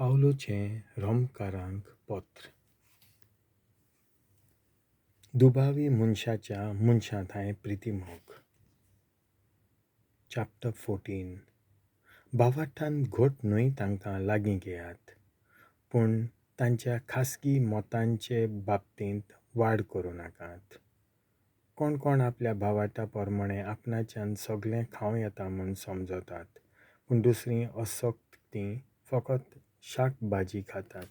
पावलूचें रोमकारांक पत्र. दुबावी मनशाच्या मनशां थांय प्रितीमोग. चॅप्टर 14. भावार्थान घट न्हय तांकां लागीं घेयात, पूण तांच्या खासगी मतांचे बाबतींत वाड करूं नाकात. कोण कोण आपल्या भावार्था प्रमाणें आपणाच्यान सगळें खावं येता म्हूण समजतात, पूण दुसरीं असक्त तीं फकत शाक भाजी खातात.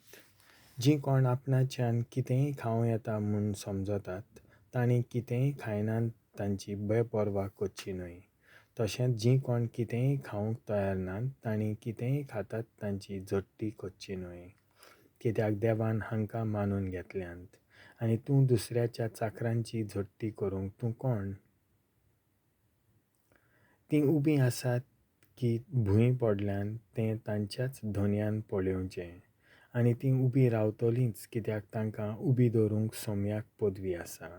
जीं कोण आपणाच्यान कितेंय खावं येता म्हूण समजतात तांणी कितेंय खायनात तांची बेपर्वा करची न्हय. तशेंच जीं कोण कितेंय खावंक तयार नात तांणी कितेंय खातात तांची झडटी करची न्हय. कित्याक देवान हांकां मानून घेतल्यांत आनी तूं दुसऱ्याच्या चाकरांची झडटी करूंक तूं कोण? तीं उबीं आसात की भूंय पडल्यान तें तांच्याच धनयान पळोवचें, आनी तीं उबीं रावतलींच कित्याक तांकां उबीं दवरूंक सोम्याक पदवी आसा.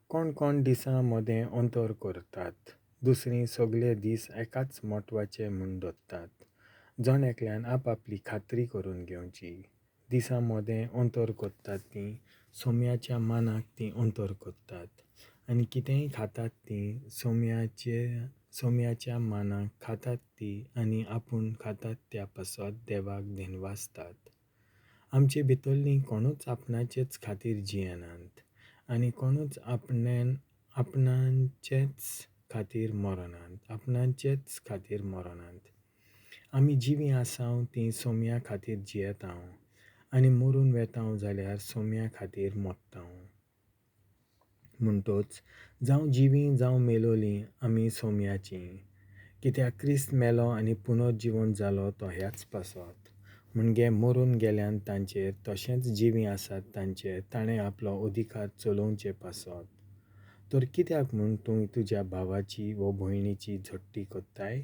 कोण कोण दिसां मदें अंतर करतात, दुसरीं सगळे दीस एकाच म्हत्वाचे म्हूण धरतात. जण एकल्यान आपआपली खात्री करून घेवची. दिसां मदें अंतर करतात तीं सोम्याच्या मानाक तीं अंतर करतात, आनी कितेंय खातात तीं सोम्याच्या मानाक खातात ती आनी आपूण खातात त्या पासत देवाक धेनवासतात. आमचे भितरलीं कोणूच आपणाचेच खातीर जियेनात आनी कोणूच आपणाचेच खातीर मरनात आपणाचेच खातीर मरनात. आमी जिवीं आसाव तीं सोम्या खातीर जियेतांव, आनी मरून वेतांव जाल्यार सोम्या खातीर मरतांव. म्हणटोच जावं जिवीं जावं मेलोलीं आमी सोम्याचीं, कित्याक क्रिस्त मेलो आनी पुनर्जिवन जालो तो ह्याच पासत, म्हणजे मरून गेल्यान तांचेर तशेंच जिवीं आसात तांचेर ताणें आपलो अधिकार चलोवचे पासत. तर कित्याक म्हूण तूं तुज्या भावाची वो भयणीची झडटी करताय?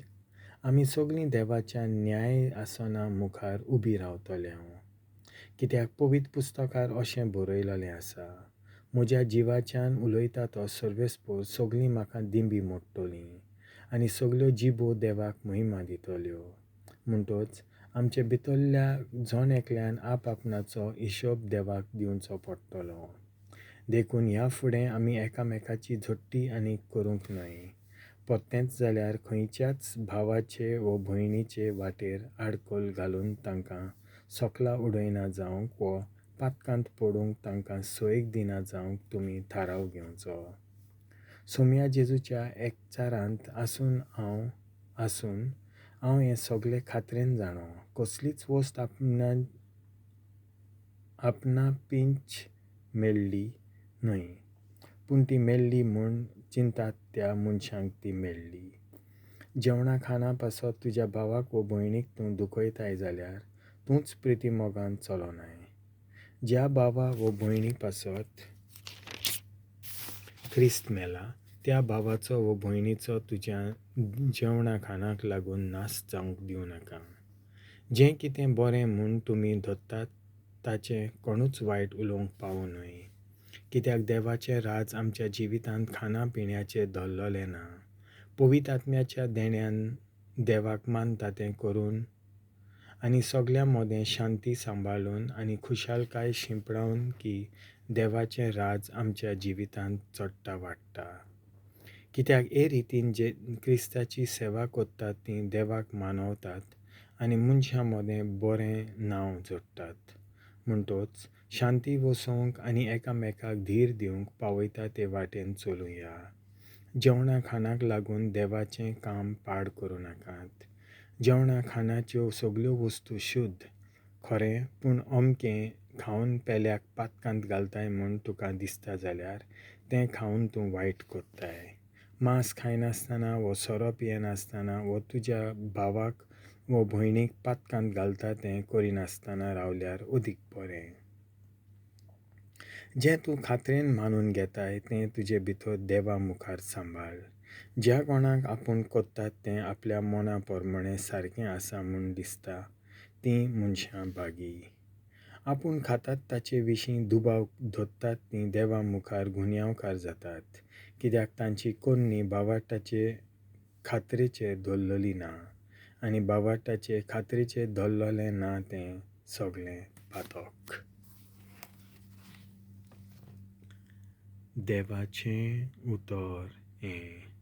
आमी सगळीं देवाच्या न्याय आसना मुखार उबी रावतले हांव. कित्याक पवित्र पुस्तकार अशें बरयलेलें आसा, म्हज्या जिवाच्यान उलयता तो सर्वेस्पोर सगळीं म्हाका दिंबी मोडटलीं आनी सगळ्यो जिबो देवाक महिमा दितल्यो. म्हणटोच आमचे भितरल्या जण एकल्यान आपआपणाचो हिशोब देवाक दिवचो पडटलो. देखून ह्या फुडें आमी एकामेकाची झडटी आनी करूंक न्हय. परतेंच जाल्यार खंयच्याच भावाचे वो भयणीचे वाटेर आडखळ घालून तांकां सकला उडयना जावंक वो पातकांत पडूंक तांकां सोयीक दिना जावंक तुमी थाराव घेवचो. सोम्या जेजूच्या एकचारांत आसून हांव हें सगळें खात्रेन जाणो, कसलीच वस्त आपणापींच मेळ्ळी न्हय, पूण ती मेळ्ळी म्हूण चिंतात त्या मनशांक ती मेळ्ळी. जेवणा खाणा पासत तुज्या भावाक वो भयणीक तूं दुखयताय जाल्यार तूंच प्रितीमोगान चलोनाय. ज्या भावा वो भयणी पासत क्रिस्त मेला त्या भावाचो वो भयणीचो तुज्या जेवणा खाणाक लागून नाश जावंक दिवं नाका. जें कितें बरें म्हूण तुमी धरतात ताचें कोणूच वायट उलोवंक पावो न्हय. कित्याक देवाचें राज आमच्या जिवितांत खाणा पिण्याचेर धरलेलें ना. पवित्र आत्म्याच्या देण्यान देवाक मानता तें करून आनी सगळ्यां मदें शांती सांबाळून आनी खुशालकाय शिंपडावन की देवाचें राज आमच्या जिवितांत चडटा वाडटा. कित्याक हे रितीन जे क्रिस्ताची सेवा करतात तीं देवाक मानवतात आनी मनशां मदें बरें नांव जोडटात. म्हणटोच शांती वसोवंक आनी एकामेकाक धीर दिवंक पावयता ते वाटेन चलुया. जेवणा खाणाक लागून देवाचें काम पाड करूं नाकात. जेवणा खाणाच्यो सगळ्यो वस्तू शुद्ध खरें, पूण अमकें खावन पेल्याक पातकांत घालताय म्हूण तुका दिसता जाल्यार तें खावन तूं वायट करताय. मांस खायनासतना वो सोरो पियेनासतना वो तुज्या भावाक वो भयणीक पातकांत घालता तें करिनासतना रावल्यार अदीक बरें. जें तूं खात्रेन मानून घेताय तें तुजे भितर देवा मुखार सांबाळ. ज्या कोणाक आपूण करतात तें आपल्या मना प्रमाणें सारकें आसा म्हूण दिसता तीं मनशां भागी. आपूण खातात ताचे विशीं दुबाव धरतात तीं देवा मुखार गुन्यांवकार जातात, कित्याक तांची करणी भावार्थाचे खात्रेचेर धरलेली ना आनी भावार्ताचें खात्रीचें धरलोलें ना तें सगळें पातक. देवाचें उतर हें.